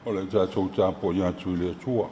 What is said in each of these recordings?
O le tatou tapuai atu i le Atua.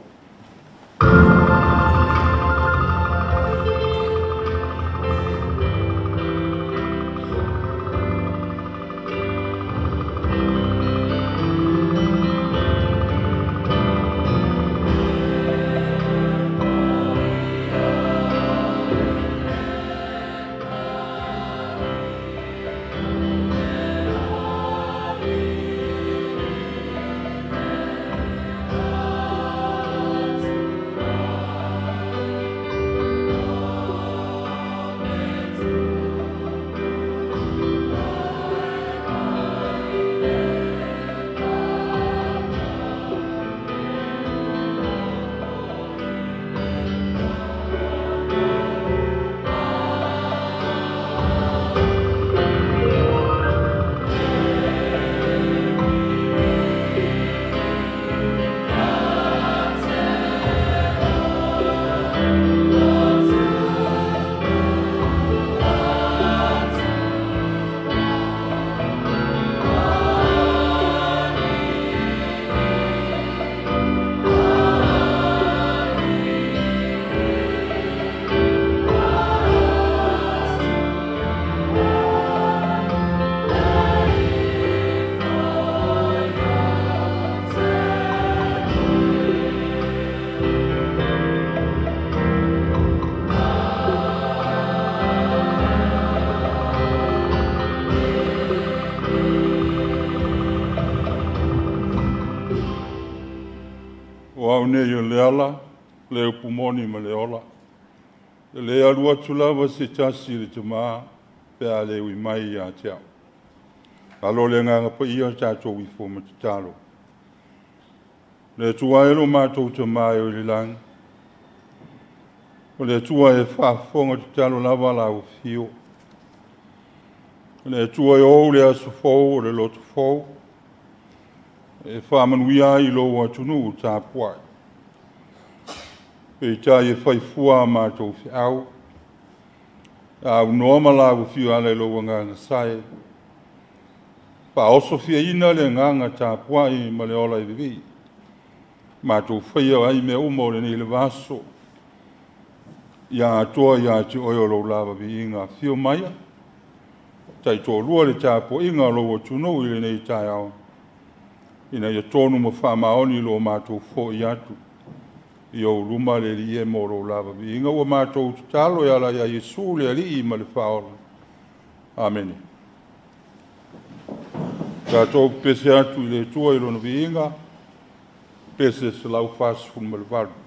O au nei o le ala, le upu moni ma le ola. E le alu atu lava se tasi i le Tama pe a le ui mai ia te au. Alo le Agaga Paia, tatou ifo ma tatalo. Le Atua e lo matou Tama e oi le lagi, o le Atua e faafofoga tatalo lava lau afio. O le Atua e ou le aso fou o le loto fou, e faamanuia ai i lou atunuu tapuai. Peitai e fai fua a matou feau, aunoa ma lau afio e ala i lou Agaga sae, faaosofiaina le agaga tapuai ma le ola e vivii, matou faia ai mea uma o lenei lava aso, ia atoa ia te oe o lou lava viiga. Afio maia, taitoalua le tapuaiga a lou atunuu i lenei taeao, ina ia tonu ma faamaoni lo matou foi atu i ou luma le Alii e mo lou lava viiga. Ua matou tatalo e ala ia Iesu le Alii ma le Faaola. Amene. Tatou pepese atu i le Atua i Lona viiga, pese 148.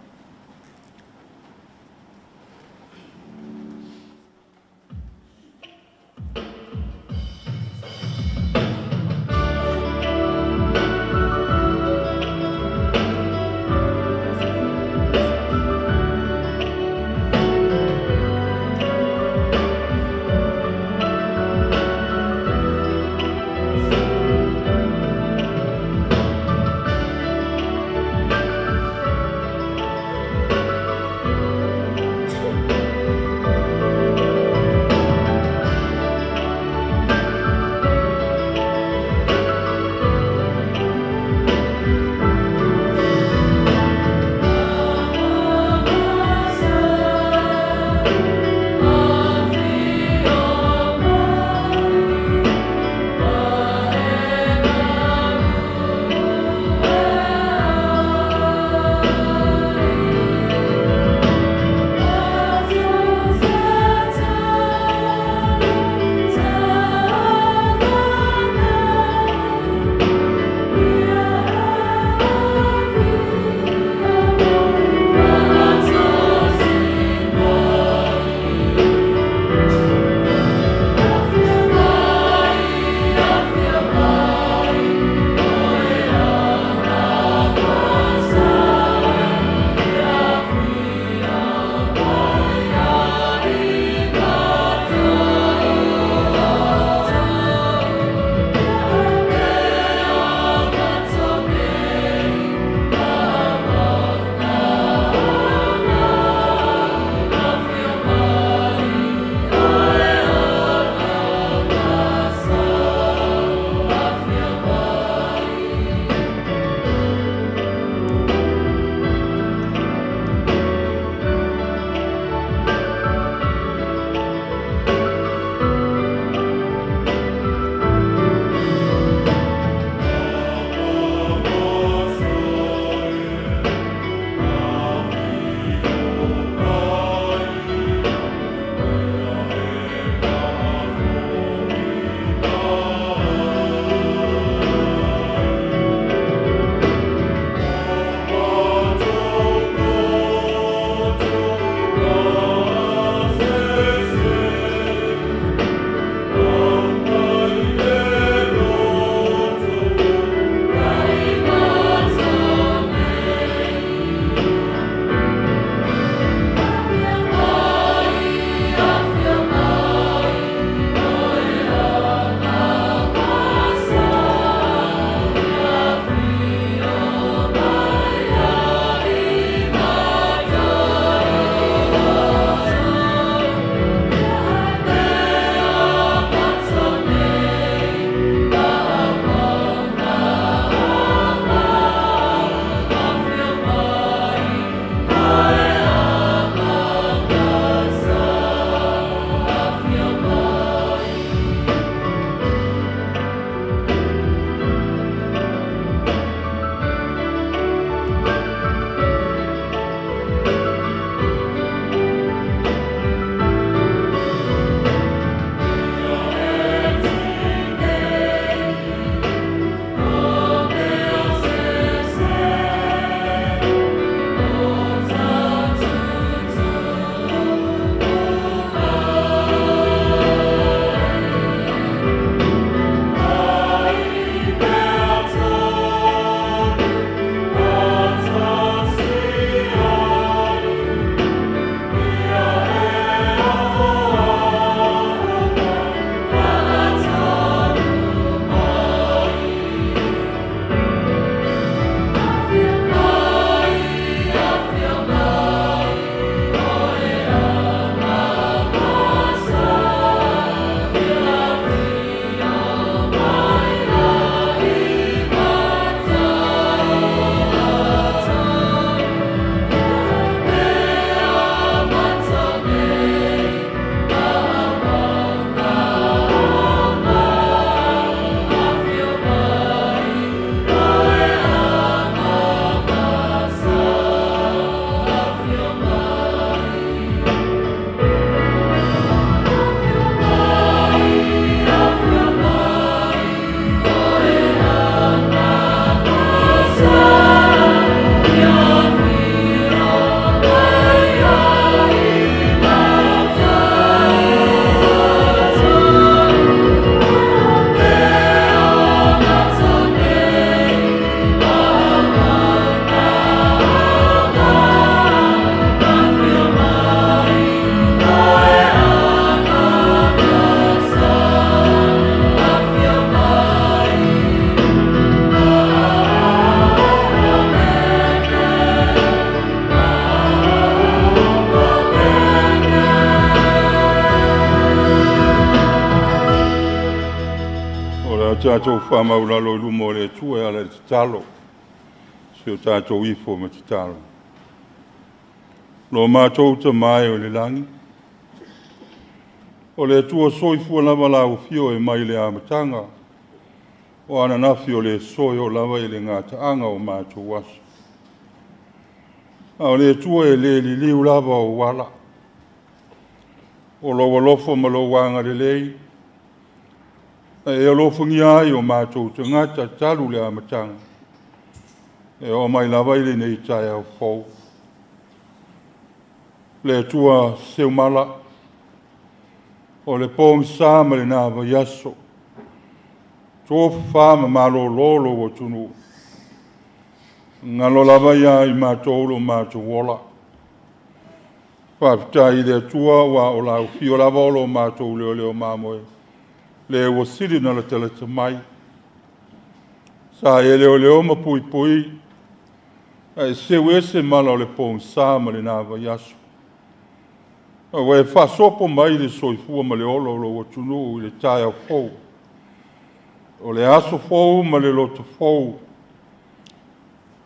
Tatou faamaulalo i luma o le Atua e ala i le tatalo, si o tatou ifo ma tatalo. Lo matou Tama e o i le lagi, o le Atua soifua lava lau afio e mai le amataga, o ananafi o le aso e oo lava i le gataaga o matou aso. A o le Atua e le liliu lava ou ala, o lou alofa ma lou agalelei, na e alofagia ai o matou tagata talu le amataga, e oo mai lava i lenei taeao fou. Le Atua seumala, o le pogisa ma lena vaiaso, tofafa ma malolo lou atunuu, galo lava ia i matou lo matou ola. Faafetai i le Atua ua o lau afio lava o lo matou leoleo mamoe, le ua sili ona latalata mai. Sa e leoleo ma puipui, ae seu ese mala o le pogisa ma lena vaiaso. A ua e faasopo mai le soifua ma le ola o lou atunuu i le taeao fou, o le aso fou ma le loto fou,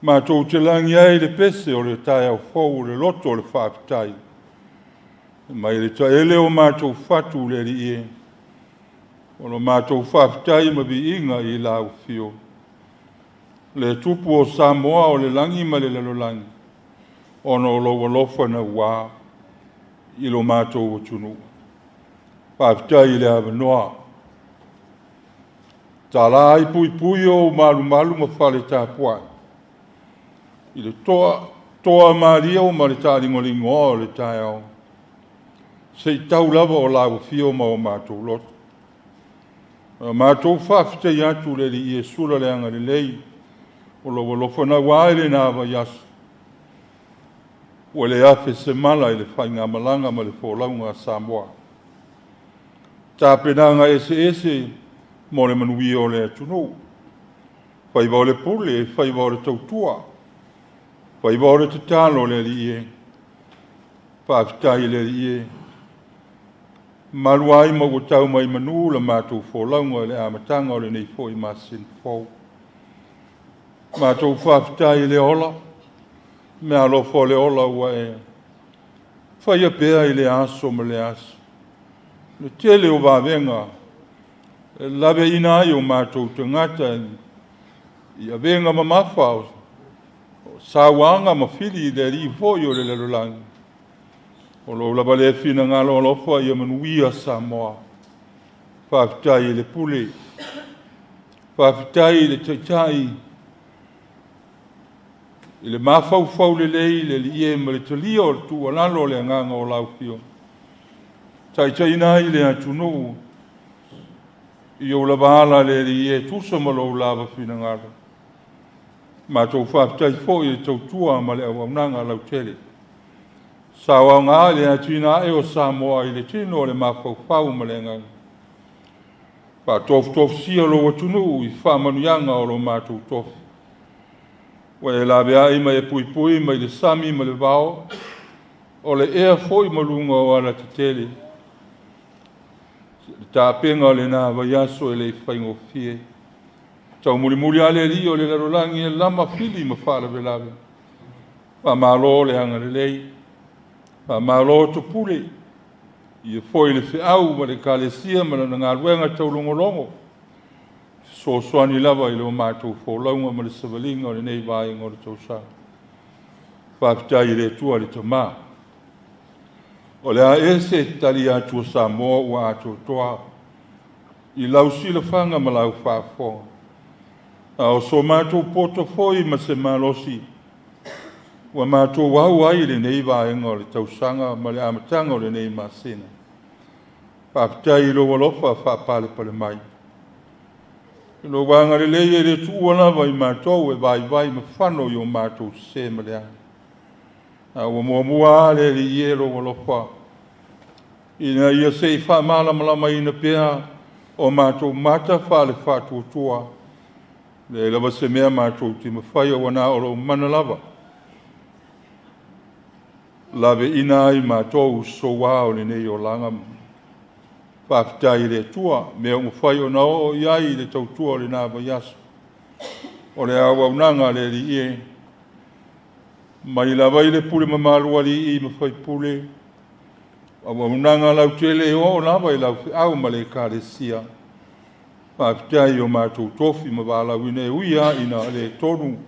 matou te lagi ai le pese o le taeao fou o le loto o le faafetai, mai le taele o matou fatu le Alii e, o lo matou faafetai ma viiga i lau afio. Le Tupu o Samoa o le lagi ma le lalolagi, ona o lou alofa naua i lo matou atunuu. Faafetai i le avanoa. Tala ai puipui ou malumalu ma fale tapuai, i le toa malie ma le taaligoligoa o le taeao, se i tau lava o lau afio ma o matou loto. O matou faafetai atu le Alii e sula le agalelei o lou alofa naua i lena vaiaso, ua le afe se mala i le faigamalaga ma le folauga a Samoa. Tapenaga eseese mo le manuia o le atunuu, faiva o le pule, faiva o le tautua, faiva o le tatalo le Alii e. Faafetai i le Alii e, malu ai ma ua tau mai manu la matou folauga i le amataga o lenei foi masina fou. Matou faafetai i le ola, meaalofa o le ola ua e faia pea i le aso ma le aso. Le tele o vavega e laveaiina ai o matou tagata i avega mamafa o sauaga ma fili i le alii foi o le lalolagi. O lou lava lea finagalo alofa ia manuia Samoa. Faafetai i le pule, faafetai i le taitai, i le mafaufau lelei le Alii e ma le talia o le tuualalo o le agaga o lau afio. Taitaiina ai le atunuu i ou lava ala le Alii e tusa ma lou lava finagalo. Matou faafetai foi i le tautua ma le auaunaga lautele. Sauaga le atinae o Samoa i le tino o le mafaufau ma le agaga. Faatofutofusia lou atunuu i faamanuiaga o lo matou tofi. Ua e laveai ma e puipui mai le sami ma le vao, o le ea foi ma luga o alatetele. Le tapega o lena vaiaso e le i faigofie. Taumulimuli lava le alii o le lalolagi e lama fili ma faalavelave. Faamalo le agalelei, faamalo topule, ia foi le feau ma le Ekalesia ma lana galuega taulogologo, fesoasoani lava i lo matou folauga ma le savaliga o lenei vaega o le tausaga. Faafetai i le Atua le Tama. O le a ese tali atu o Samoa ua atoatoa i lau silafaga ma lau faafofoga. A o so matou poto foi ma se malosi, ua matou au ai i lenei vaega o le tausaga ma le amataga o lenei masina. Faafetai i lou alofa faapalepale mai. I lou agalelei e le tuua lava i matou e vaivai ma fano i o matou sese ma leaga. A ua muamua lava le Alii e lou alofa, ina ia se i faamalamalamaina pea o matou mata faale-faatuatua. Leai lava se mea matou te mafaia ua na o lou mana lava. Laveaiina ai matou soua o lenei olaga. Faafetai i le Atua, mea ua mafai ona oo i ai le tautua o lena vaiaso. O le auaunaga a le Alii e, mai lava i le pule mamalu a alii ma faipule, auaunaga lautele e oo lava i lau feau ma le Ekalesia. Faafetai i o matou tofi ma valaauina e ui lava ina le tonu,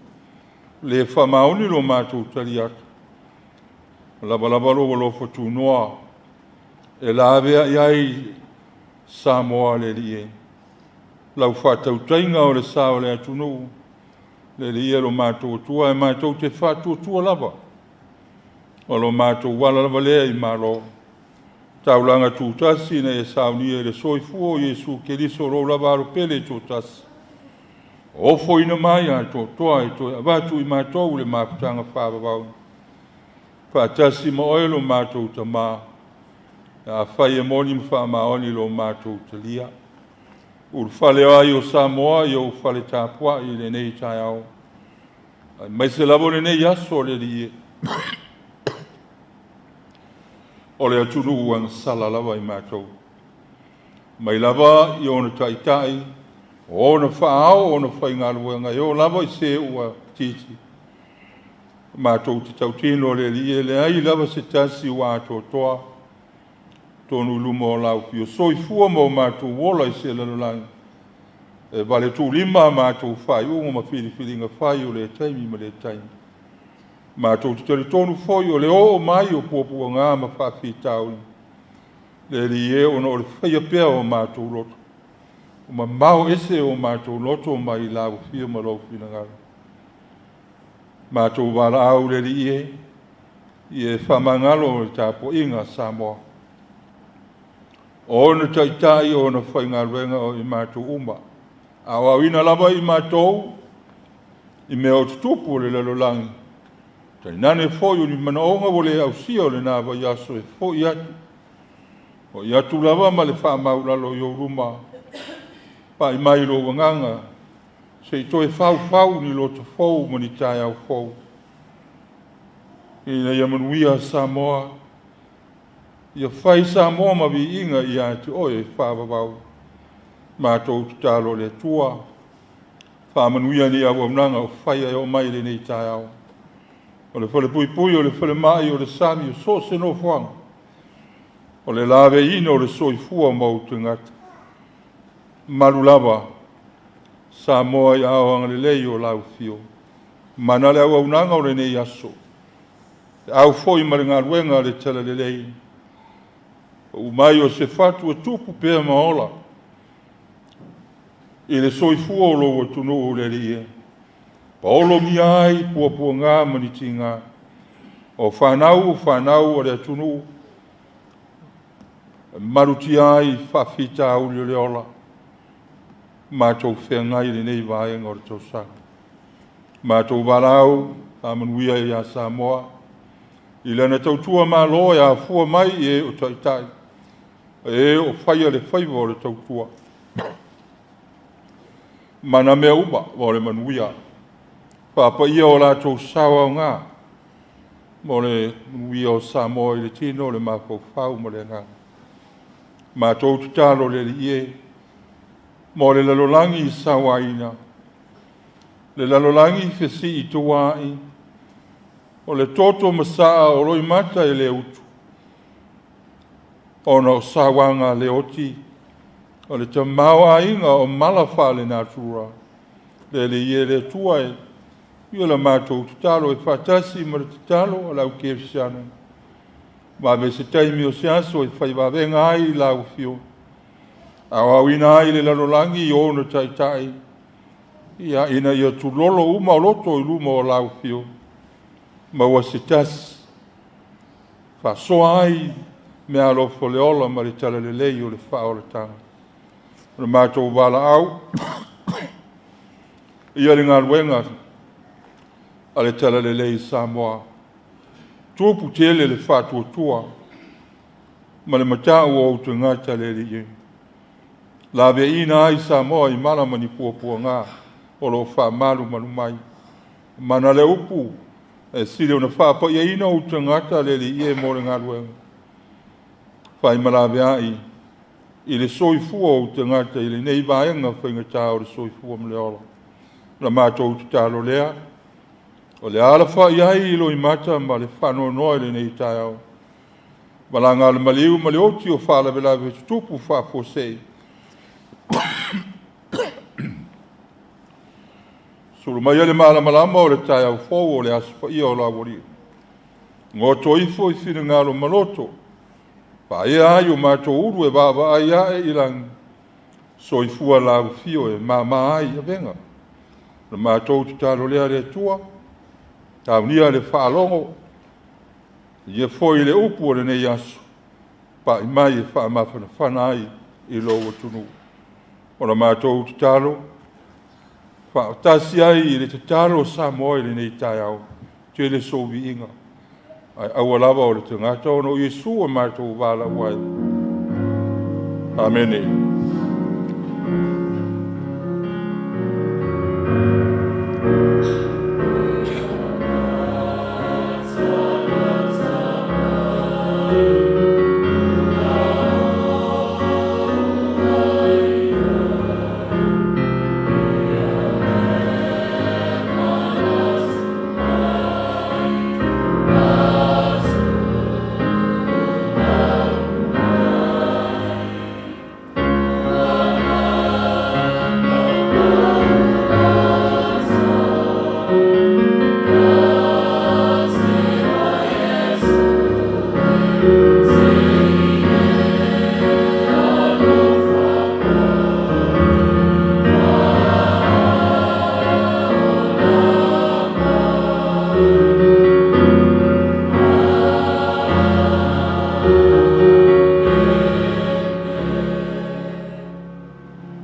le faamaoni lo matou tali atu, ua lava lou alofa tunoa e lavea ai Samoa le Alii e. Lau faatautaiga o le sa o le atunuu, le Alii e lo matou Atua, e matou te faatuatua lava, o lo matou ala lava lea i Malo. Taulaga tutasi ina ia saunia i le soifua o Iesu Keriso o lou lava alo pele toatasi, ofoina mai atoatoa e toe avatu i matou le mafutaga faavavau, faatasi ma oe lo matou Tamā, afai e moni ma faamaoni lo matou talia. Ulufale ai o Samoa i ou fale tapuai i lenei taeao, aemaise lava o lenei aso le Alii e, o le atunuu ua agasala lava i matou. Mai lava i ona taitai, o ona faaao, ona faigaluega, e oo lava i se ua itiiti. Matou te tautino le Alii e leai lava se tasi ua atoatoa, tonu i luma o lau afio soifua ma o matou ola i se lalolagi, e valetuulima a matou faaiuga ma filifiliga fai o lea taimi ma lea taimi. Matou te talitonu foi o le oo mai o puapuaga ma faafitauli, le Alii e, ona o le faia pea o matou loto, ua mamao ese o matou loto mai lau afio ma lou finagalo. Matou valaau le Alii e, ia e faamagalo le tapuaiga a Samoa, o ona taitai, o ona faigaluega, o i matou uma, aoaoina lava i matou i mea o tutupu o le lalolagi, tainane foi o ni manaoga ua le ausia o lena vaiaso e foi atu lava ma le faamaualalo i ou luma, pai mai lou agaga, se i toe faufau ni loto fou ma ni taeao fou, ina ia manuia Samoa, ia fai Samoa ma viiga ia te oe e faavavau. Matou tatalo le Atua, faamanuia ni auaunaga o faia e oo mai i lenei taeao. O le falepuipui, o le falemai, o le sami, o so o se nofoaga, o le laveaiina o le soifua ma ou tagata. Malu lava Samoa i aao agalelei o lau afio. Mana le auaunaga o lenei aso, au foi ma le galuega a le talalelei, pau mai o se fatu e tupu pea ma ola i le soifua o lou atunuu le Alii e, paologia ai puapuaga ma ni tiga, o fanau a le atunuu, e malutia ai faafitauli o le ola, matou feagai i lenei vaega o le tausaga. Matou valaau faamanuia ia Samoa, i lana tautua malo e afua mai i e o taitai, e o faia le faiva o le tautua. Mana mea uma mo le manuia, faapaia o latou sao aoga, mo le manuia o Samoa i le tino, le mafaufau ma le agaga. Matou tatalo le Alii e, mo le lalolagi sauaina, le lalolagi fesiitua'i, o le toto masaa o loimata e le utu, ona o sauaga le oti, o le tamaoaiga o mala faalenatura, le Alii e le Atua e, ia la matou tatalo e faatasi ma le tatalo a le au kerisiano, vave se taimi o se aso e fai vavega ai lau afio, aoaoina ai le lalolagi i ona taitai, ia ina ia tulolo uma o loto i luma o lau afio, maua se tasi, faasoa ai meaalofa o le ola ma le talalelei o le faaolataga. O le matou valaau, ia le galuega a le talalelei i Samoa, tupu tele le faatuatua ma le matau o ou tagata le Alii e, laveaiina ai Samoa i mala ma ni puapuaga o lo o faamalumalu mai. Mana le upu e sili ona faapaiaina ou tagata le Alii e mo le galuega, fai ma laveai i le soifua o ou tagata i lenei vaega faigata o le soifua ma le ola. O la matou tatalo lea, o le a alafai ai i loimata ma le faanoanoa i lenei taeao, malaga a le maliu ma le oti o faalavelave tutupu faafuasei, sulu maia le malamalama o le taeao fou o le Aso Paia o le Aualii, goto ifo i finagalo ma loto, paea ai o matou ulu e vaavaai ae i lagi, soifua laufio e mama ai avega. O le matou tatalo lea le Atua, taunia le faalogo, ia foi le upu o lenei aso, pai mai e faamafanafana ai i lou atunuu. O la matou tatalo, faatasi ai i le tatalo a Samoa i lenei taeao, tele sou viiga, ae aua lava o le tagata ona o Iesu ua matou valaau ai. Amene.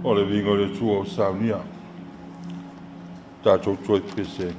O le viiga o le Atua ua saunia, tatou toe pepese ai.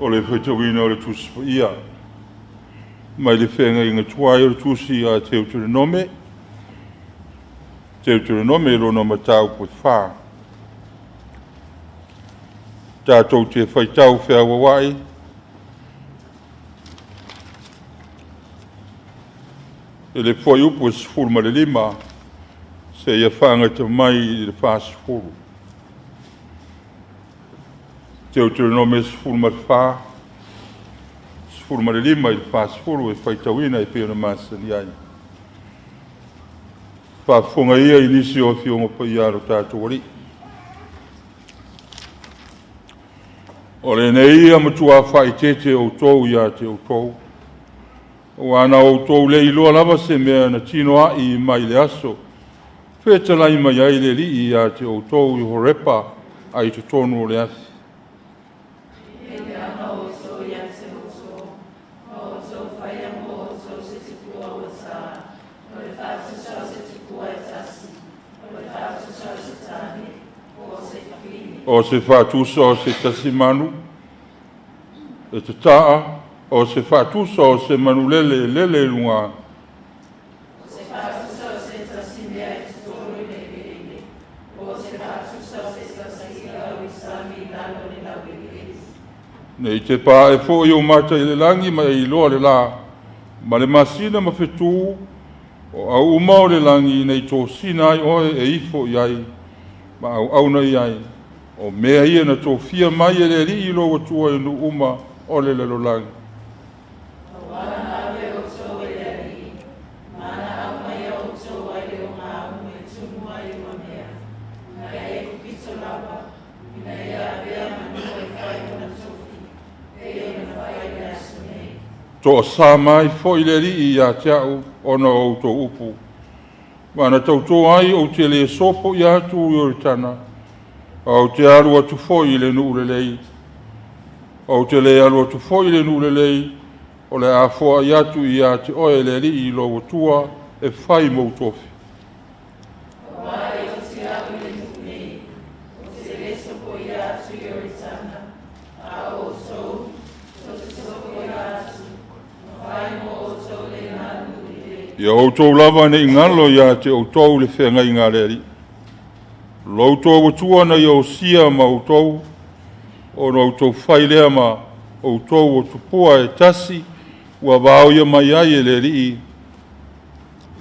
O le faitauina o le Tusi Paia mai le Feagaiga Tuai o le Tusi a Teuteronome, Teuteronome lona mataupu e 4. Tatou te faitau feauauai i le fuaiupu e 15 seia fagata mai i le 40. Teuteronome 14, 15 i le 40 e faitauina e pei ona masani ai. Faafofoga ia i nisi o Afioga Paia a lo tatou Alii. O lenei ia matua faaeteete outou ia te outou, aua na outou le iloa lava se mea na tinoai mai le aso fetalai mai ai le Alii ia te outou i Horepa ai totonu o le afi. O se faatusa o se tasi manu e tataa, o se faatusa o se manulele e lele i luga. O se faatusa o se tasi mea e totolo i le eleele, po o se faatusa o se tasi i'a o i sami i lalo o le laueleele. Ne i te pae foi ou mata i le lagi ma e iloa le lā, ma le masina ma fetu, o au uma o le lagi nei tosina ai oe e ifo i ai, ma auauna i ai. O mea ia na tofia mai e le Alii lou Atua i nuu uma o le lalolagi. Aua na ave outou e le Alii, ma na aumaia outou ai le ogaumu e tumu ai ua mea, mai Aikupito lava, ina ia avea ma nuu e fai ona tofi, pei ona fai i le aso nei. Toasā mai foi le Alii ia te au ona o outou upu, ma na tauto ai ou te le sopoia atu i Ioritana, a ou te alu atu foi i le nuu lelei. Ou te le alu atu foi i le nuu lelei, o le a foai atu ia te oe le Alii lou Atua e fai mou tofi. Aua e oti au i le nuu nei, ou te le sopoia atu i Ioritana, a o outou, tou te sopoia atu, ma fai mo outou lena nuu lelei. Ia outou lava nei galo ia te outou le feagaiga a le Alii. Lo outou Atua na ia osia ma outou, ona outou fai lea ma outou o tupua e tasi, ua vaoia mai ai e le Alii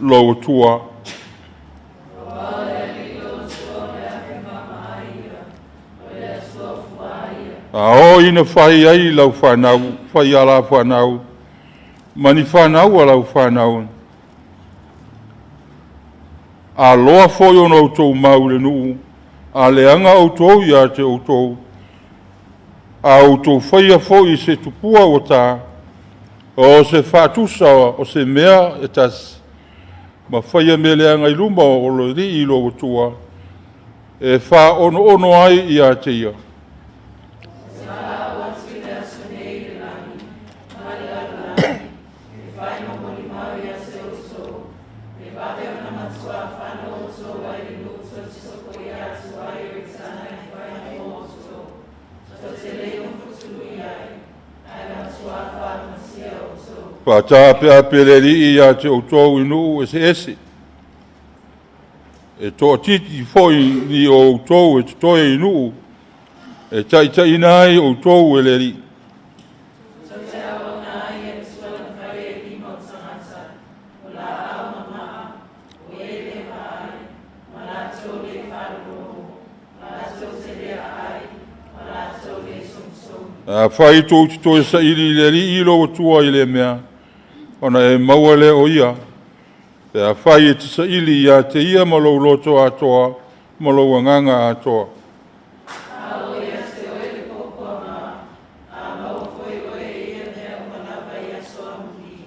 lou Atua. Aua o le Alii lou Atua o le afi maama'a ia, o le Atua fuā ia. A oo ina fai ai lau fanau, fai a la fanau, ma ni fanau a lau fanau, a loa foi ona outou mau i le nuu, a leaga outou ia te outou, a outou faia foi se tupua ua ta, o se faatusa o se mea e tasi, ma faia mea leaga i luma o le Alii lou Atua, e faaonoono ai ia te ia. Ou te valaau atu i le aso nei i le lagi ma le lalolagi, e fai ma molimau ia te outou, e vave ona matuā fano outou ai le nuu tou te sopoia atu ai Ioritana e fai mo outou. Tou te le nofo tului ai, ae matuā faamatia outou. Faataapeape le Alii ia te outou i nuu eseese, e toatiti foi ni o outou e totoe i nuu, e taitaiina ai outou e le Alii. Tou te auauna ai i Atua na faia i lima o tagata, o laau ma maa, o e le vaai, ma latou le faalogologo, latou te le aai, ma latou le sogisogi. Afai tou te toe saili i le Alii lou Atua i lea mea, ona e maua lea o ia, pe afai e te saili ia te ia ma lou loto atoa ma lou agaga atoa. A oo ia te oe le puapuaga, a maua foi oe e ia mea uma lava i aso amuli,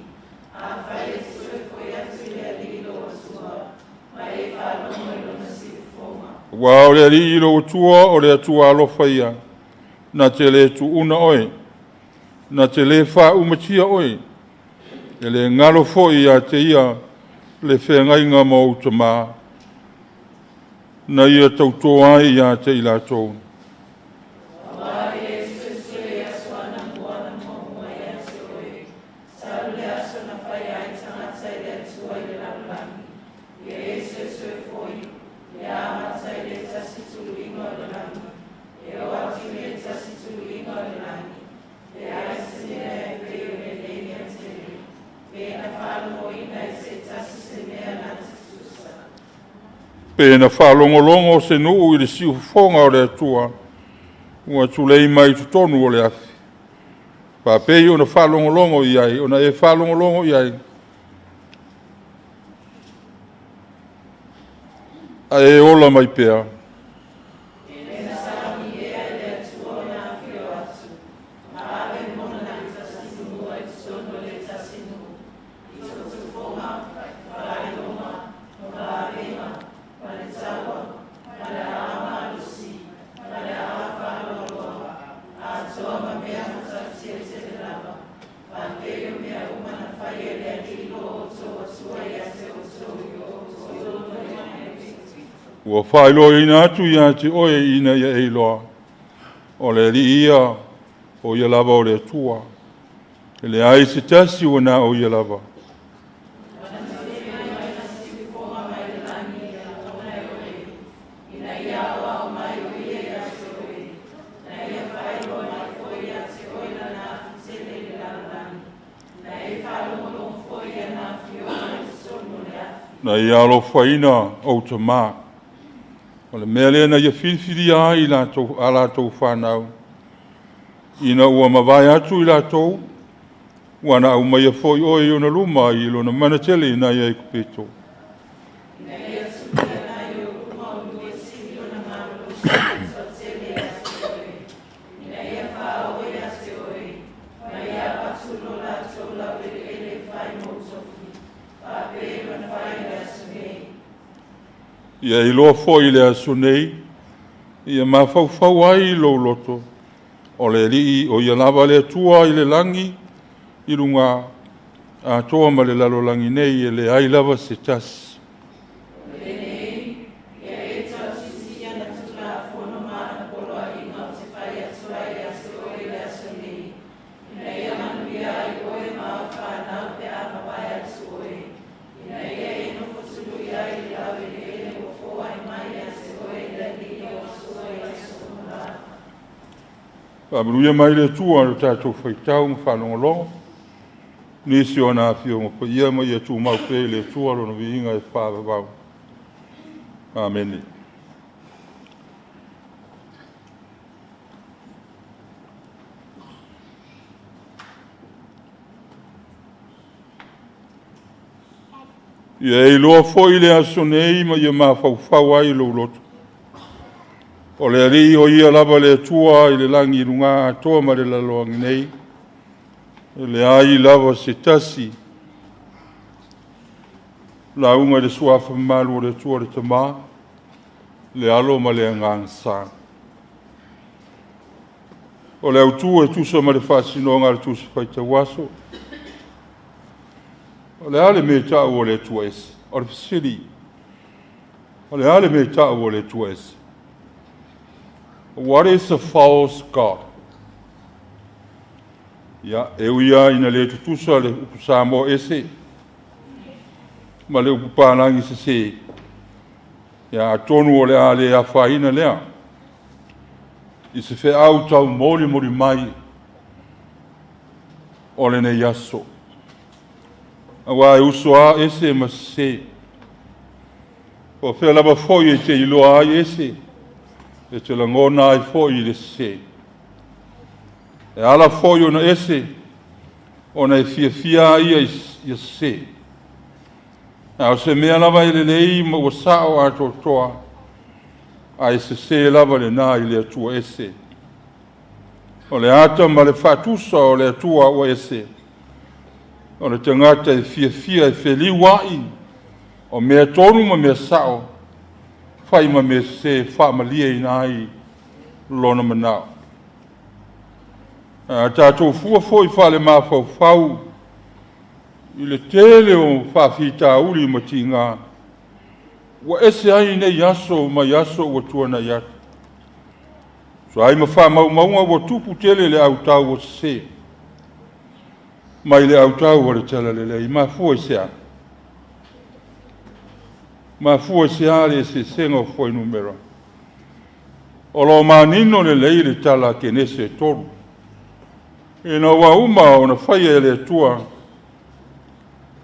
afai e te toe foi atu i le Alii lou Atua, ma e faalogo i lona siufofoga. Aua o le Alii lou Atua o le Atua alofa ia, na te le tuuna oe, na te le faaumatia oe, e le galo foi ia te ia le feagaiga ma ou tamā, na ia tautō ai ia te i latou. Aua e le suesue i aso anamua, Pe na faalogologo se nuu i le siufofoga o le Atua ua tulei mai i totonu o le afi, faapei ona faalogologo i ai, ona e faalogologo i ai, ae e ola mai pea. Ona atu, ma ave mona tasinuua i totonu o le tasi nuu, i tufatufoga, faailoga, ma vavega, ma le taua, ma le aao malosi, ma le aao faaloaloa, atoa ma mea matautia tele lava, faapei o mea uma na faia e le Alii lo outou Atua ia te outou i o outou mai ai Epito. Ua faailoaina atu ia te oe ina ia e iloa, o le Alii ia, o ia lava o le Atua. E leai se tasi ua na o ia lava. Ona tulei mai lona siufofoga mai le lagi i lagona e oe, ina ia aoao mai o ia ia te oe, na ia faailoa mai foi ia te oe lana afi tele i le lalolagi, na e faalogologo foi i ana afioga i totonu o le afi. Na ia alofaina ou tamā. O le mea lea na ia filifilia ai latou, a latou fanau, ina ua mavae atu i latou, ua na aumaia foi oe i ona luma i lona mana tele ina ia Aikupito. Ina ia tulia nai ou luma o sili ona malolosi ma toatele ia te oe, ina ia faaoo ia te oe, ma ia avatu lo latou laueleele e fai mou tofi, faapei ona fai i le aso nei. Ia iloa foi i le aso nei, ia mafaufau ai lou loto, o le Alii o ia lava le Atua i le lagi i luga atoa ma le lalolagi nei, e leai lava se tasi. O lenei, ia e tausisi i ana tulafono ma ana poloaiga ou te fai atu ai ia te oe i le aso nei, ina ia manuia ai oe ma au fanau pe a mavae atu oe, ina ia e nofo tului ai i le laueleele ua foai mai ia te oe e le Alii lou Atua i aso uma lava. Faamanuia mai le Atua i lo tatou faitau ma faalogologo, nisi o ana afioga paia ma ia tumau pea i le Atua lona viiga e faavavau. Amene. Ia e iloa foi le aso nei ma ia mafaufau ai lou loto, o le Alii o ia lava le Atua i le lagi i luga atoa ma le lalolagi nei, e leai lava se tasi. Lauga i le suafa mamalu o le Atua le Tamā, le Alo ma le Agaga Sa. O le autu e tusa ma le faasinoga a le Tusi Faitau Aso, o le a le mea e ta'u o le Atua ese? O le fesili, o le a le mea e ta'u o le Atua ese? What is a false god? Ia, e ui lava ina le tutusa le upu Samoa ese ma le upu palagi sesē, ia atonu o le a le afaina lea i se feau taumolimoli mai o lenei aso. Aua e uso a ese ma sesē. O fea lava foi e te iloa ai ese, e te lagona ai foi i le sesē. E ala foi ona ese, ona e fiafia ai ia ia sesē. A o se mea lava e lelei ma ua sa'o atoatoa, ae sesē lava lenā i le Atua ese. O le ata ma le faatusa o le Atua ua ese, o le tagata e fiafia e feliua'i o mea tonu ma mea sa'o, fai ma mea sesē e faamalieina ai lona manao. A tatou fua foi faalemafaufau i le tele o faafitauli ma tigā, ua ese ai nei aso mai aso ua tuanai atu. Tusa ai ma faamaumauga ua tupu tele le autau o sesē mai le autau o le talalelei. Mafua i se a? Mafua i se a le eseesega o fuainumera? O lo o manino lelei le tala a Kenese 3, ina ua uma ona faia e le Atua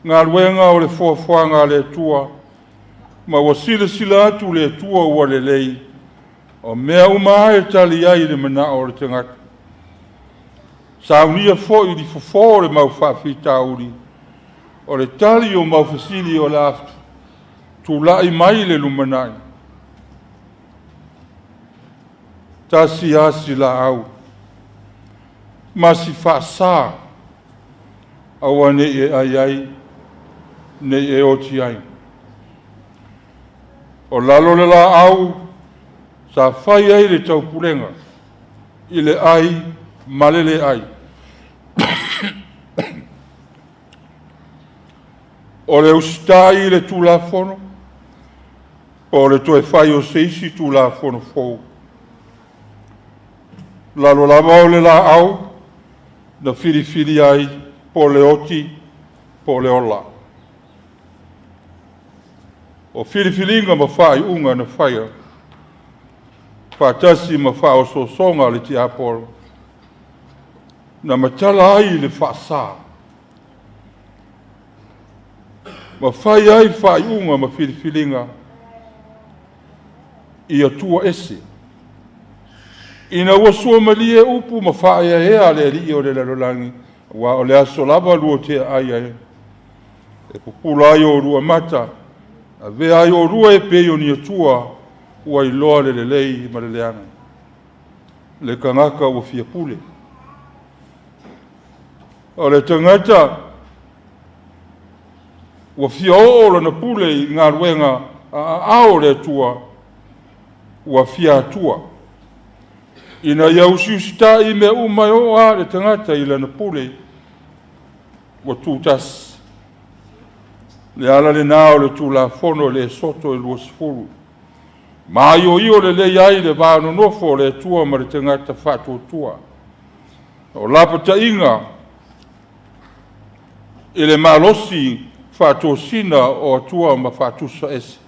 galuega o le foafoaga a le Atua. Ma ua silasila atu le Atua ua lelei, o mea uma e tali ai le manao o le tagata. Saunia foi i fofo o le mau faafitauli, o le tali o mau fesili o le a tulai mai le lumanai. Tasi asi laau, ma si faasa, aua ne i e ai ai, ne i e oti ai. O lalo le laau, sa fai ai le taupulega, i le ai ma le le ai. O le usitai i le Tulafono, po o le toe fai o se isi Tulafono fou. Lalo lava o le laau, na filifili ai po o le oti po o le ola. O filifiliga ma faaiuga na faia, faatasi ma faaosoosoga a le tiapolo, na matala ai le faasa, ma fai ai faaiuga ma filifiliga i Atua ese. Ina ua suamalie upu ma faaeaea a le alii o le lalolagi, aua o le aso lava lua te aai ai, e pupula ai oulua mata, avea ai oulua e pei o ni Atua, ua iloa le lelei ma le leaga. Le tagata ua fia pule. O le tagata ua fia oo lana pule i galuega aao o le Atua, ua fia Atua. Ina ia usiusitai mea uma e oo lava le tagata i lana pule, ua tutasi. Le ala lena o le Tulafono i le Esoto e 20. Maioio lelei ai le va nonofo o le Atua ma le tagata faatuatua. O lapataiga i le malosi faatosina o Atua ma faatusa ese.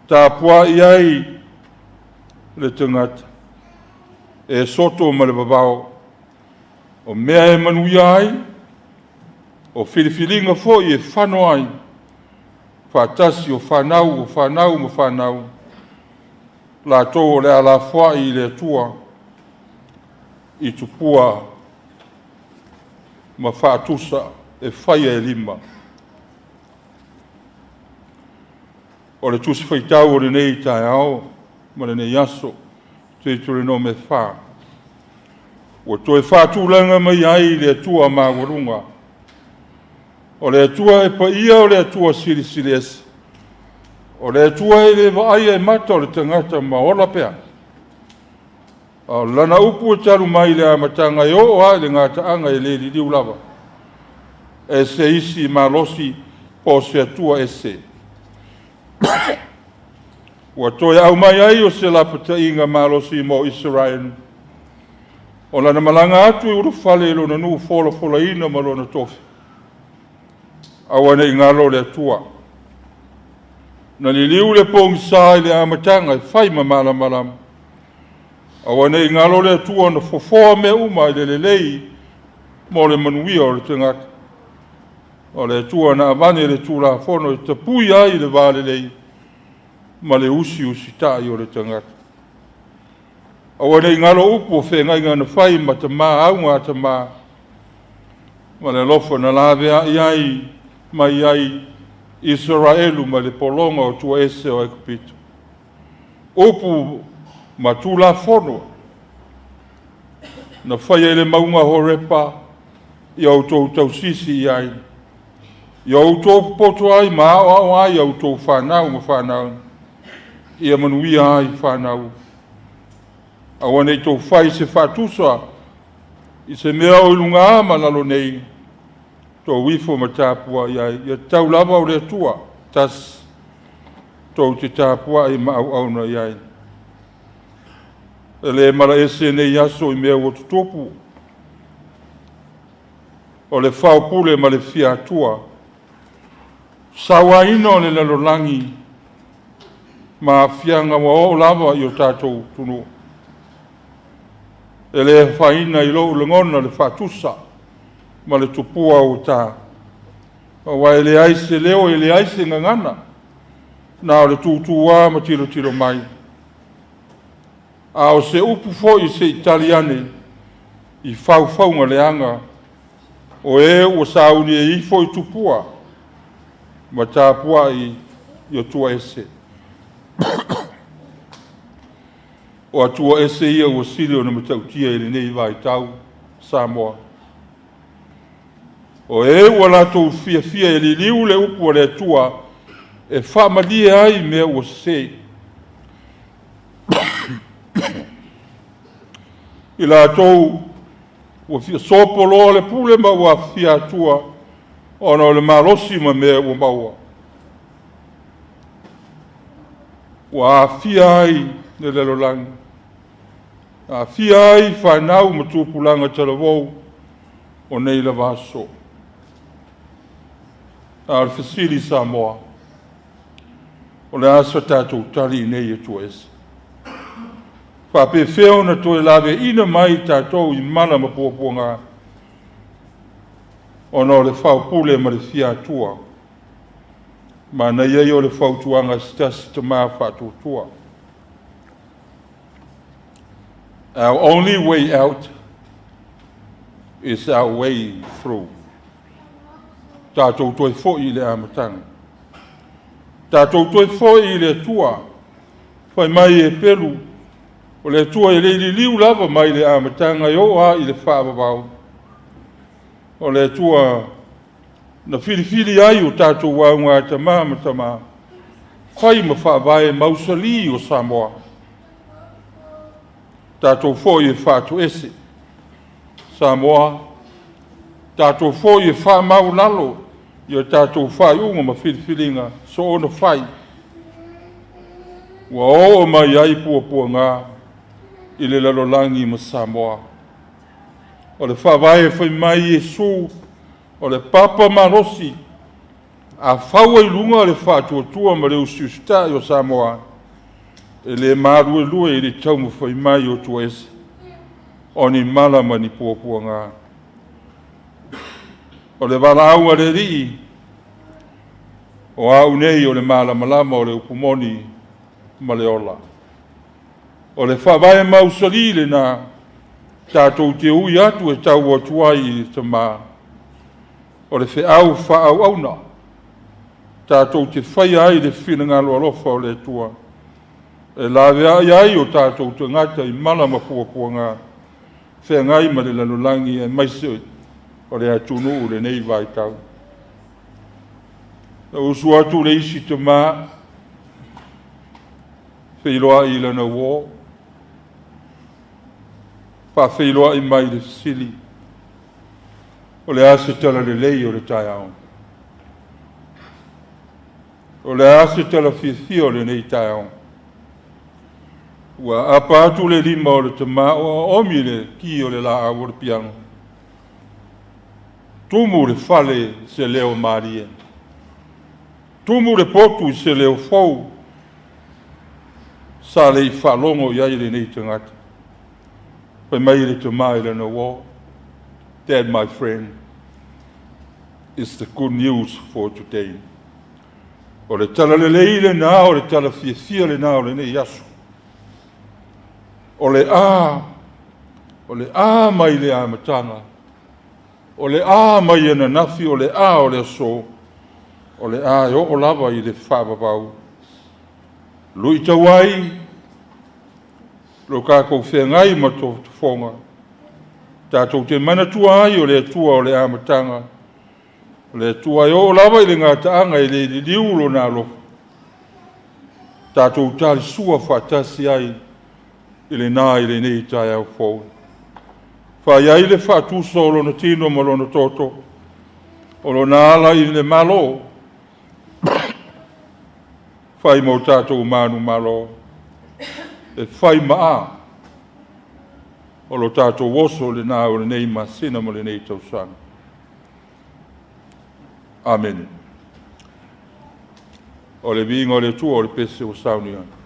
Tapuai ai le tagata, e soto ma le vavao, o mea e manuia ai, o filifiliga foi e fano ai, faatasi o fanau, o fanau ma fanau, latou o le a lafoai i le Atua, i tupua ma faatusa e faia e lima. O le Tusi Faitau o lenei taeao ma lenei aso, Deuteronome 4, ua toe faatulaga mai ai le Atua maualuga. O le Atua e paia, o le Atua silisili ese. O le Atua e le vaaia e mata o le tagata ma ola pea. A o lana upu e talu mai le amataga e oo lava i le gataaga e le liliu lava. E se isi malosi po o se Atua ese. Ua toe aumai ai o se lapataiga malosi mo Isaraelu. O lana malaga atu i ulufale i lona nuu folafolaina ma lona tofi. Aua ne i galo le Atua. Na liliu le pogisa i le amataga e fai ma malamalama. Aua ne i galo le Atua na fofoa mea uma i le lelei mo le manuia o le tagata. O le Atua na avane le Tulafono e tapui ai le va lelei ma le usiusitai o le tagata. Aua ne i galo upu o feagaiga na fai ma tama auga a tama, ma le alofa na laveai ai mai ai Isaraelu mai le pologa o tua ese o Aikupito. Upu ma Tulafono na faia i le mauga Horepa, ia outou tausisi i ai, ia outou popoto ai ma aoao ai a outou fanau ma fanau, ia manuia ai fanau. Aua ne i tou fai se faatusa i se mea o i luga ma lalo nei, tou ifo ma tapuai ai, ia tatau lava o le Atua tasi, tou te tapuai ma auauna i ai. E le malaese nei aso i mea ua tutupu, o le faopule ma le fiatua, sauaina o le lalolagi ma aafiaga ua oo lava i o tatou atunuu. E le afaina i lou lagona le faatusa ma le tupua ua ta, aua e leai se leo, e leai se gagana Na o le tutuā ma tilotilo mai. A o se upu foi se i tali ane i faufauga leaga, o e ua sauni e ifo i tupua ma tapuai i atua ese. O atua ese ia ua sili ona matautia i lenei vaitau Samoa. O e ua latou fiafia e liliu le upu a le Atua e faamalie ai mea ua sese. I latou ua fia sopoloa le pule ma ua afifia atua ona o le malosi ma mea ua maua. Ua aafia ai le lalolagi, aafia ai fanau ma tupulaga talavou o nei lava aso. A o le fesili Samoa, o le a se tatou tali i nei Atua ese? Faapefea ona toe laveaiina mai tatou i mala ma puapuaga, ona o le faopule ma le fiatua. Manaia ia o le fautuaga a se tasi tama faatuatua. Our only way out is our way through. Tatou toe foi i le amataga. Tatou toe foi i le Atua. Fai mai e Pelu, o le Atua e le i liliu lava mai le amataga e oo lava i le faavavau. O le Atua na filifili ai o tatou augatama ma tama, fai ma faavae mausali o Samoa. Tatou foi e faatoese Samoa, tatou foi e faamaualalo i o tatou faaiuga ma filifiliga soona fai, ua oo mai ai puapuaga i le lalolagi ma Samoa. O le faavae fai mai Iesu, o le papa malosi, a fau ai luga le faatuatua ma le usiusitai o Samoa, e le maluelue i le taumafai mai o atua ese, o ni mala ma ni puapuaga. O le valaau a le Alii, o au nei o le malamalama o le upu moni ma le ola. O le faavae mausali lena, tatou te ui atu e tau atu ai i le Tama. O le feau faaauauna, tatou te faia ai le finagalo alofa o le Atua, e laveai ai o tatou tagata i mala ma puapuaga, feagai ma le lalolagi aemaise o le atunuu i lenei vaitau. Na usu atu le isi tama, feiloai i lana uo, faafeiloai mai i le fesili, o le a se tala lelei o le taeao? O le a se tala fiafia o lenei taeao? Ua apa atu le lima o le tama o oomi le ki o le laau o le piano. Tumu le fale se leo malie. Tumu le potu i se leo fou. Sa le i faalogo i ai lenei tagata. Fai mai le tama i lana uo, That, my friend, is the good news for today. O le tala lelei lena, o le tala fiafia lena o lenei aso. O le A mai le amataga, o le A mai ananafi, o le A o le aso, o le A e oo lava i le faavavau. Luitau ai lo tatou feagai ma tofotofoga, tatou te manatua ai o le Atua o le amataga, o le Atua e oo lava i le gataaga e le liliu lona alofa, tatou talisua faatasi ai i lena i lenei taeao fou. Fai ai le faatusa o lona tino ma lona toto, o lona ala i le Malo, fai ma o tatou manumalo, e fai ma a o lo tatou oso lena o lenei masina ma lenei tausaga. Amene. O le viiga o le Atua o le pese ua saunia.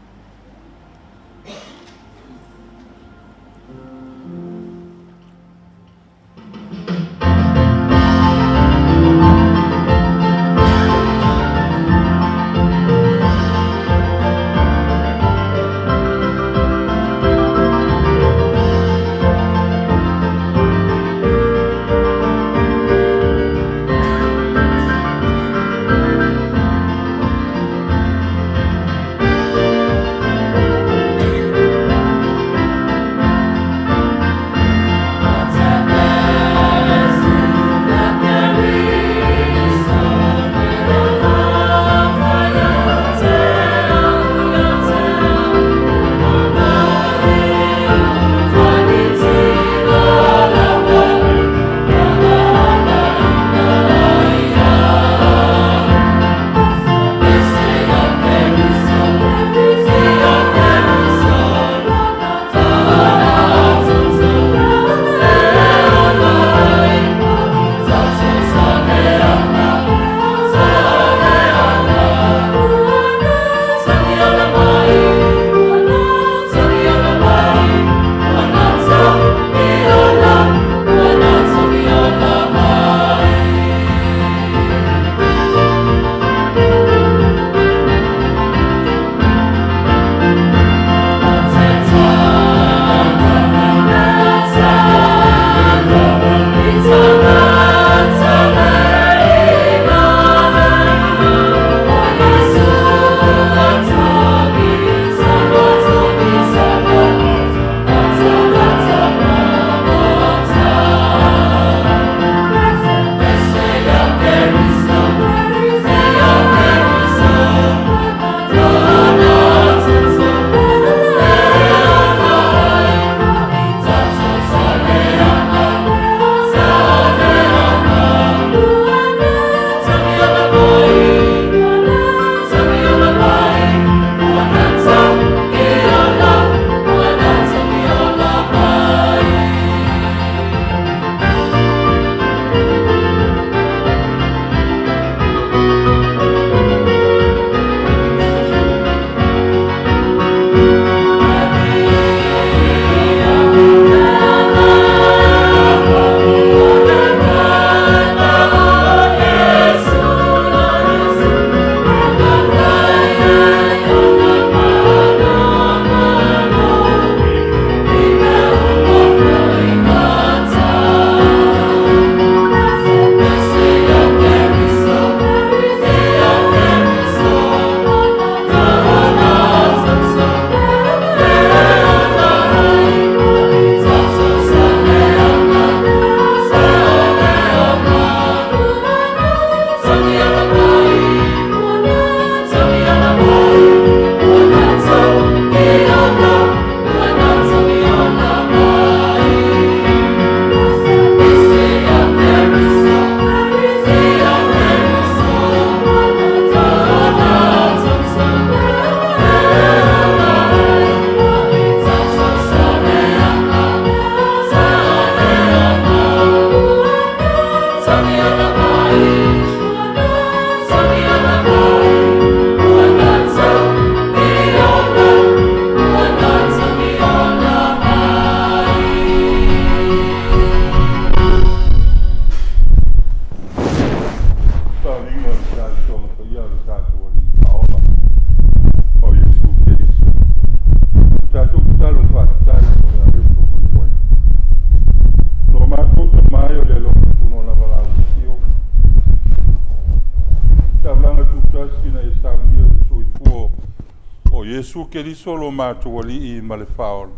Iesu Keriso lo matou Alii ma le Faaola.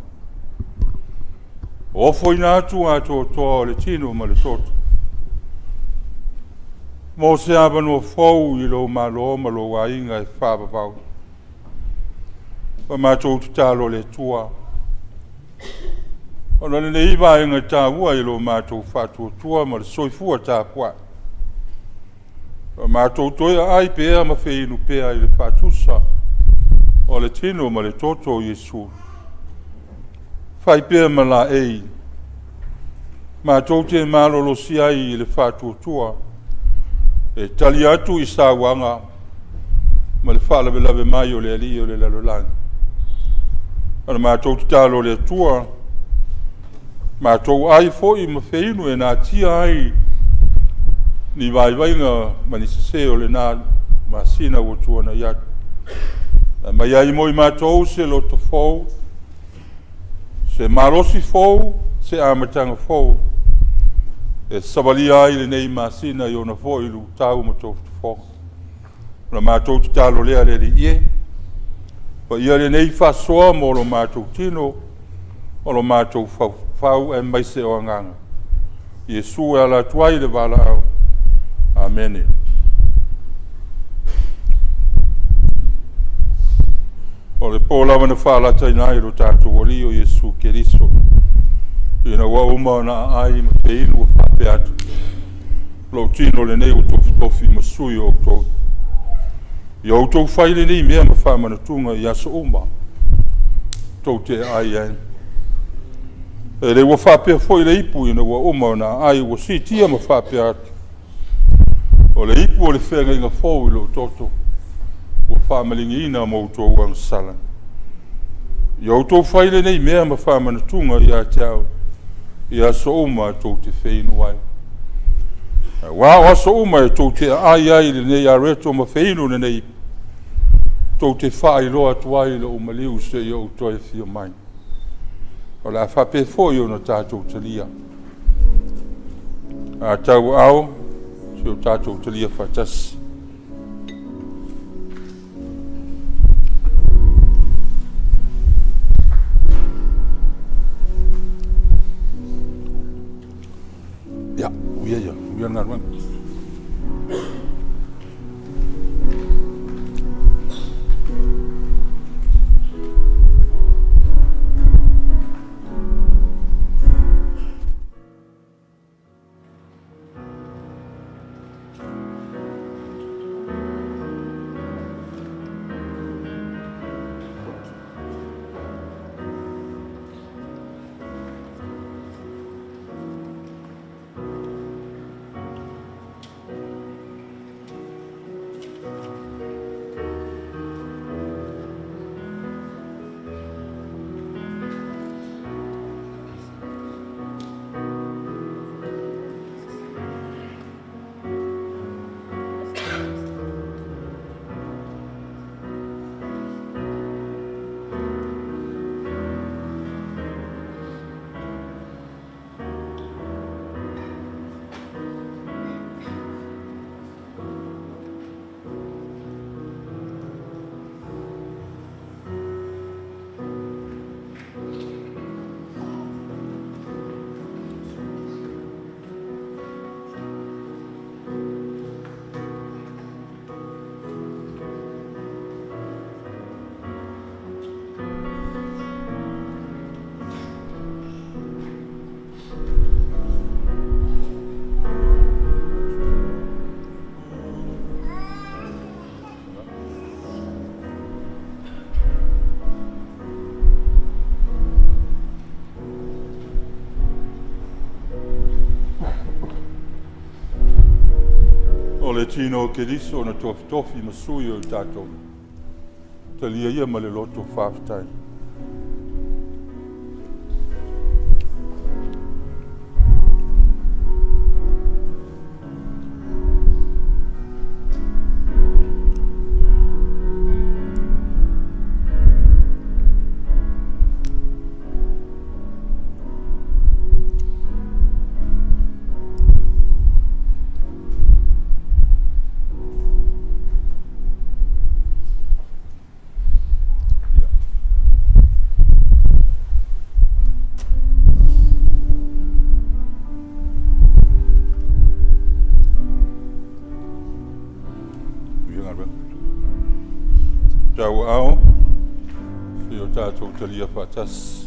Ofoina atu atoatoa o le tino ma le toto, mo se avanoa fou i lou Malo ma lou aiga e faavavau. Ua matou tatalo i le Atua, ona o lenei vaega taua i lo matou faatuatua ma le soifua tapuai, ua matou toe aai pea ma feinu pea i le faatusa o le tino ma le toto o Iesu, fai pea ma laei matou te malolosi ai i le faatuatua e tali atu i sauaga ma le faalavelave mai o le alii o le lalolagi. O le matou tatalo i le Atua, matou ai foi ma feinu e natia ai ni vaivaiga ma ni sese o lena masina ua tuanai atu, e aumai ai mo i matou se loto fou, se malosi fou, se amataga fou e savalia ai lenei masina i ona foi luitau ma tofotofoga. O le matou tatalo lea le Alii e, paia lenei faasoa mo lo matou tino, o lo matou faufau aemaise o agaga. Iesu e ala atu ai le valaau. Amene. O le po lava na faalataina ai e lo tatou Alii o Iesu Keriso, ina ua uma ona aai ma feinu ma faapea atu, Lou tino lenei ua tofitofi ma sui o outou. Ia outou fai lenei mea ma faamanatuga i aso uma tou te aai ai. E le ua faapea foi le ipu ina ua uma ona aai ua siitia ma faapea atu, O le ipu o le feagaiga fou i lou toto, ua faamaligiina ma outou agasala. Ia outou fai lenei mea ma faamanatuga ia te au, i aso uma tou te feinu ai. Aua o aso uma tou te aai ai i lenei areto ma feinu lenei ipu, tou te faailoa atu ai lou maliu seia ou toe afio mai. O le a faapea foi ona tatou talia. A tauaao, se i o tatou talia faatasi. Ia, uia ia, uia le galuega. O le tino o Keriso na tofitofi ma sui o i tatou, talia ia ma le loto faafetai. Tauaao, se o tātou talia whaatasi.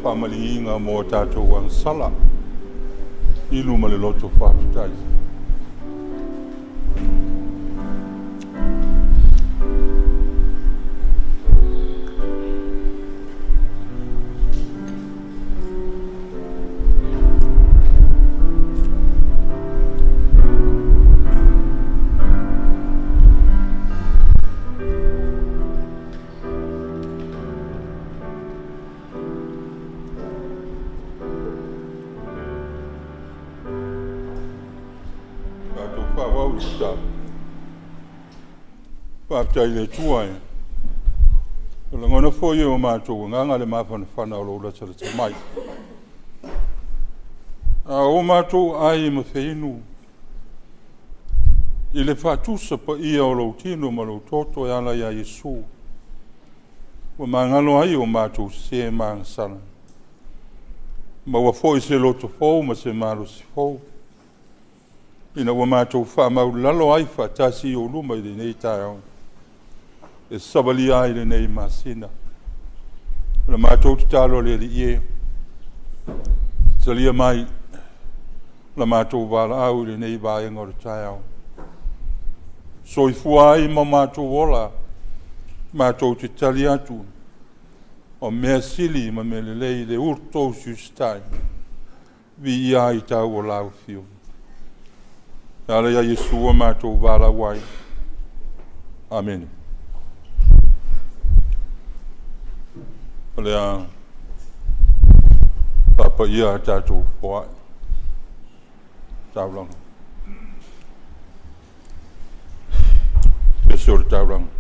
Whamaliinga mō tātou angsala, i luma le loto whāpitai. Whāpitai le tua e. O la ngona fo o mātou, nganga le mawhanawhana o lo ula tala mai. A o mātou ai ma whainu, i le whātusa pa ia o lo tino ma lo toto e ala ia Yesu. Ua mangalo ai o mātou se mangsala. Ma ua fo i se loto fō ma se malo si fō. Ina ua mātou wha lalo ai whaatasi o luma i le nei taeao. E sawalia ai le nei masina. La mātou te talo le li ie. Talia mai la mātou wala au i le nei vaenga o le taeao. Soifua ai ma mātou ola, mātou te tali atu, o mea sili ma mea lelei le urtou sustai, vi ia i tau o lau fio. Ala ia Yesua mātou wala wai. Amen. O lea papa ia tātou foai. Taulanga. Pese o le taulanga.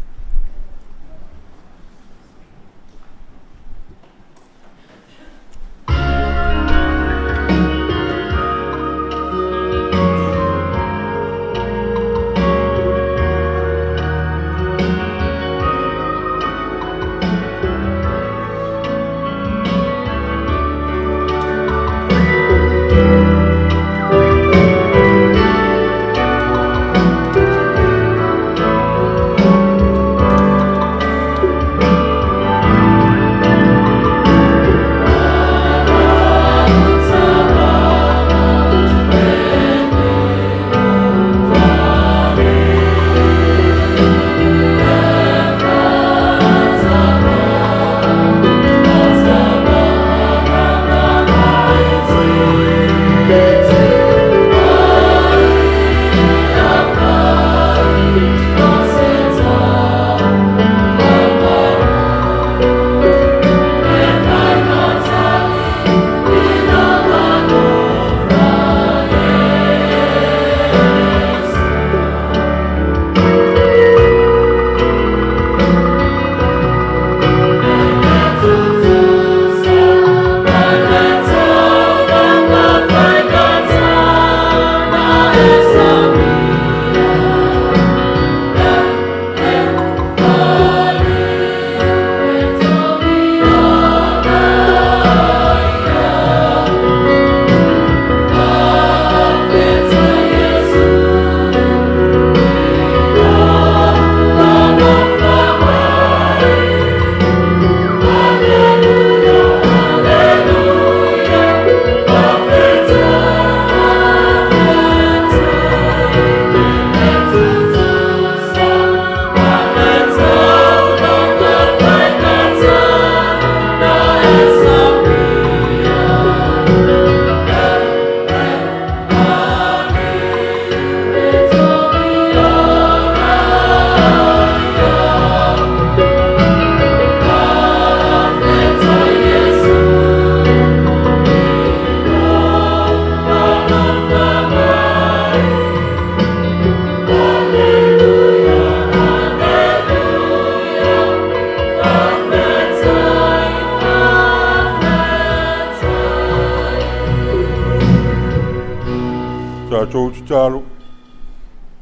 matou tatalo,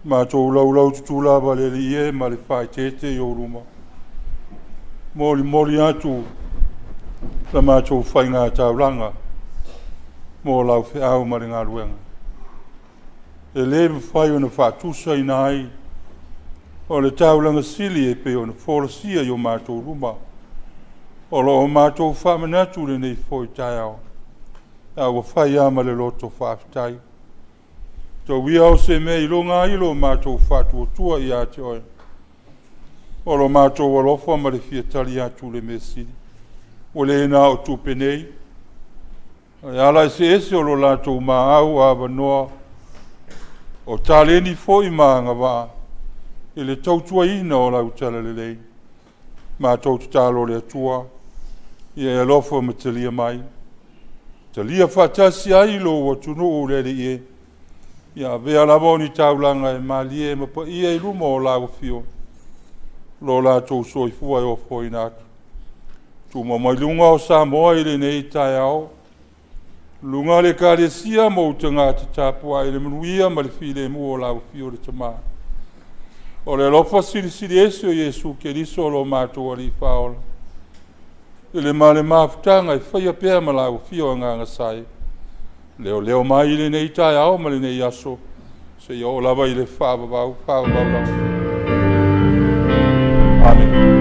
matou laulau tutulava le Alii e ma le faaeteete i ou luma, molimoli atu la matou faiga taulaga mo lau feau ma le galuega. E le mafai ona faatusaina ai o le taulaga sili e pei ona folasia i o matou luma, o lo o matou faamanatu i lenei foi taeao, a ua fai lava ma le loto faafetai. Tau ia o se mea e iloga ai lo matou faatuatua ia te Oe, o lo matou alofa ma le fia tali atu i le mea sili. Ua le na o tupe nei, ae ala eseese o lo latou maau avanoa, o taleni foi ma agavaa i le tautuaina o lau talalelei. Matou tatalo i le Atua, ia e alofa ma talia mai, talia faatasi ai lou atunuu le Alii e, ia avea lava o ni taulaga e malie ma paia i luma o lau afio, lo latou soifua e ofoina atu. Tumau mai luga o Samoa i lenei taeao, luga o le Ekalesia ma ou tagata tapuai, le manuia ma le filemu o lau afio le Tama. O le alofa silisili ese o Iesu Keriso o lo matou Alii Faaola, i le ma le mafutaga e faia pea ma lau afio Agaga Sa e, leoleo mai i lenei taeao ma lenei aso, seia oo lava i le faavavau, faavavau lava. Amene.